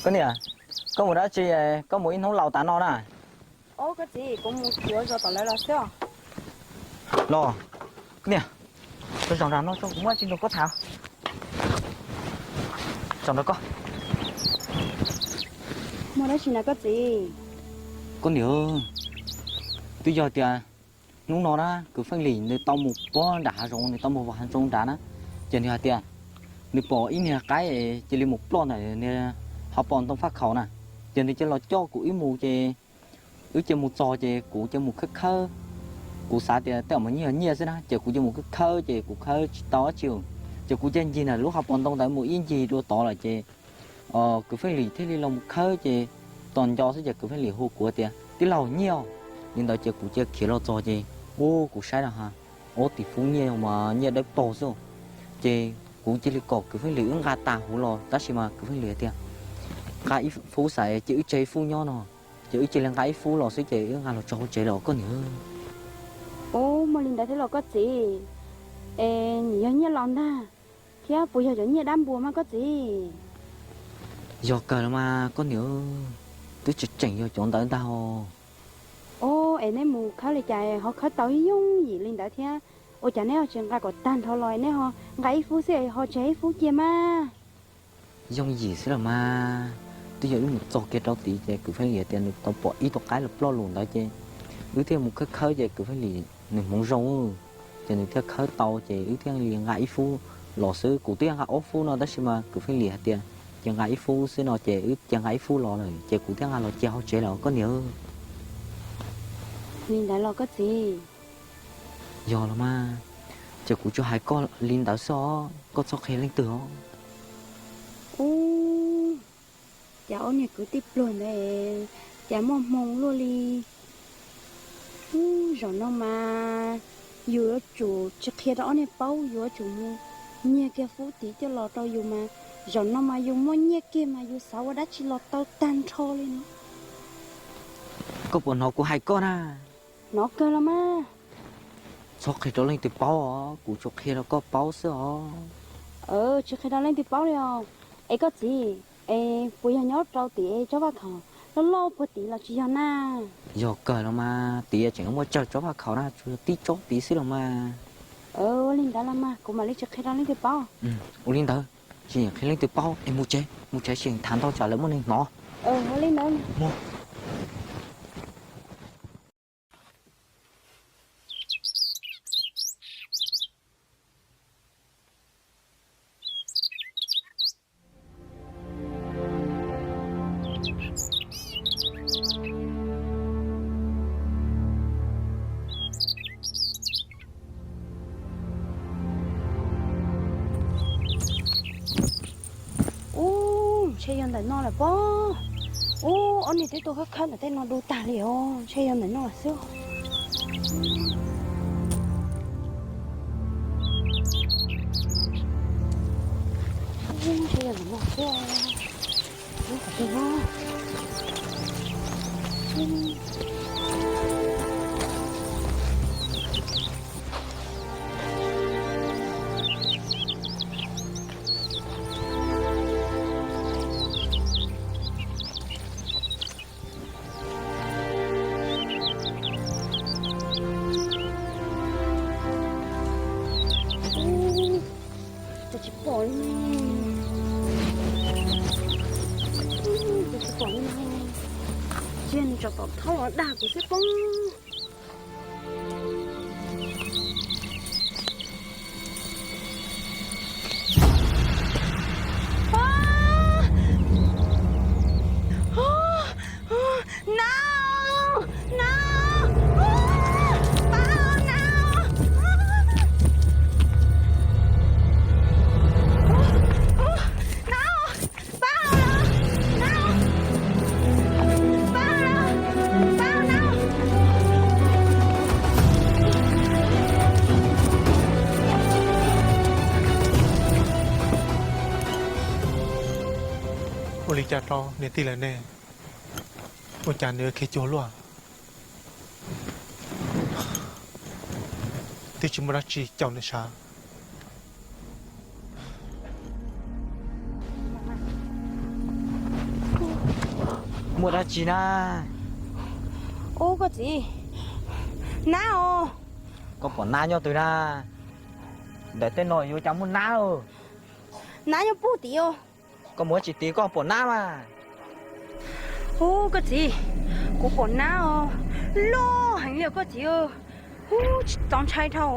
Koj niam, koj mus dab tsi, koj mus ib hnub laus tas no na? Los, koj niam, koj zaum nram no tso, kuv muaj dab tsi nrog koj tham. Zaum nrog koj. Muaj dab tsi na koj txiv? Koj niam, twb yog tias hnub no na kwv Feej Lim nws tau mus puag nram hav zoov, nws tau mus hav zoov nrad na, ces nws hais tias nws pom ib niag qaib cia li mus ploj ntawm niag hauv paus ntoo faj khaum na, ces nws cia los coj kuv wb mus ces wb cia mus txog ces kuv cia mus khawb khawb. Kuv xav tias tej zaum mas nyiaj nyiaj xwb na, ces kuv cia mus khawb khawb ces kuv khawb tsis tau dab tsi, ces kuv cia ncig ntawm lub hauv paus ntoo ntawd mus ib ncig dua tod lawm ces kwv Feej Lim thiaj li los mus khawb ces tos nco xwb ces kwv Feej Lim hu kuv tias, tij laug, nyiaj os. Li ntawd ces kuv cia khiav los txog ces, ub, kuv saib na ha, ob tim fub nyiaj mas nyiaj dawb paug xwb. Ces kuv cia li kom kwv Feej Lim wb nqa tas huv los tab sis mas kwv Feej Lim tias nqa ib fub xwb ces wb tseg ib fub nyob no, ces wb cia li nqa ib fub los xwb ces wb nqa los tso hauv tsev lawm koj niam. Ub, muaj li ntawd thiab los koj txiv? Es nws yog nyiaj laus ntag, thiab puas yog cov nyiaj dab npua mas koj txiv? Yog kawg los mas koj niam, twb tseem tseem yog cov ntawd ntag os. Ub, es neb mus khawb li cas ho khawb tau yooj yim li ntawd thiab? Ua cas neb ho tsis nqa kom tag nrho los neb ho nqa ib fub xwb ho tseg ib fub cia mas? Yooj yim xwb los mas, twb yog wb mus txog kiag rau tid ces kwv Feej Lim tias nws tau pom ib tug qaib los ploj lawm ntawd ces wb thiaj mus khawb khawb ces kwv Feej Lim nws hmoov zoo, ces nws thiaj khawb tau ces wb thiaj li nqa ib fub los xwb. Kuv twb nqa ob fub no tab sis mas kwv Feej Lim hais tias cia nqa ib fub xwb no ces wb cia nqa ib fub los lawm ces kuv thiaj nqa los cia hauv tsev lawm koj niam. Li ntawd los koj txiv? Yog los mas, ces kuv tsuas hais koj li ntawd xwb os, koj txhob qhia leej twg os. Ub, cas ob niag kwv tij pluag ntawd cas muaj hmoo luaj li. Ub, zaum no mas yus yuav tsum tsis qhia rau ob niag paub, yuav tsum mus nyiag kiag fub tid coj los rau yus mas, zaum no mas yus muaj nyiaj kiag mas yus xav ua dab tsi los tau tag nrho li no. Koj puas hnov kuv hais koj na? Hnov kawg los mas. Txhob qhia rau leej twg paub os, kuv tsuas qhia rau koj paub xwb os. Tsis qhia rau leej twg paub li os. Es koj txiv, es puas yog nyob rau tim tsob vaj khaum loj loj puag tid los tsis yog na? Yog kawg los mas, tid tseem muaj tsawg tsob vaj khaum na, tsuas yog tib tsob tid xwb los mas. Ua li ntawd los mas kuv mam li tsis qhia rau leej twg paub. Ua li ntawd, tsis qhia leej twg paub es mus tsev, mus tsev tseem tham ntau tsam lawv muaj neeg hnov. Ua li ntawd. Ub, ntshe yog ntawm no lawm pob. Ub, ob niag twb tuaj khawb khawb ntawm tej no du tag li os, ntshe yog ntawm no lawm xwb. Ntshe yog ntawm no xwb. Ub, qhov twg no? Ub, cas tsis pom li ne. Ub, cas tsis pom li ne. Cia nws tsam tom thaub los dag kuv xwb pob. No! No! Pab no! No! Pab no! No! Pab no! Pab no! Ua li cas rau niam tij lawm ne? Ua cas nws khiav cuag luaj? Twb tsis muaj dab tsi caum nws sav. Muaj dab tsi na? Ub, koj txiv, nab os. Koj pom nab nyob twg na? Ntawm tej no yuav cas muaj nab. Nab nyob puag tim os. Koj mus tsis tid koj pom nab mas. Ub, koj txiv, kuv pom nab os, loj heev li koj txiv. Ub, txaus ntshai dhau.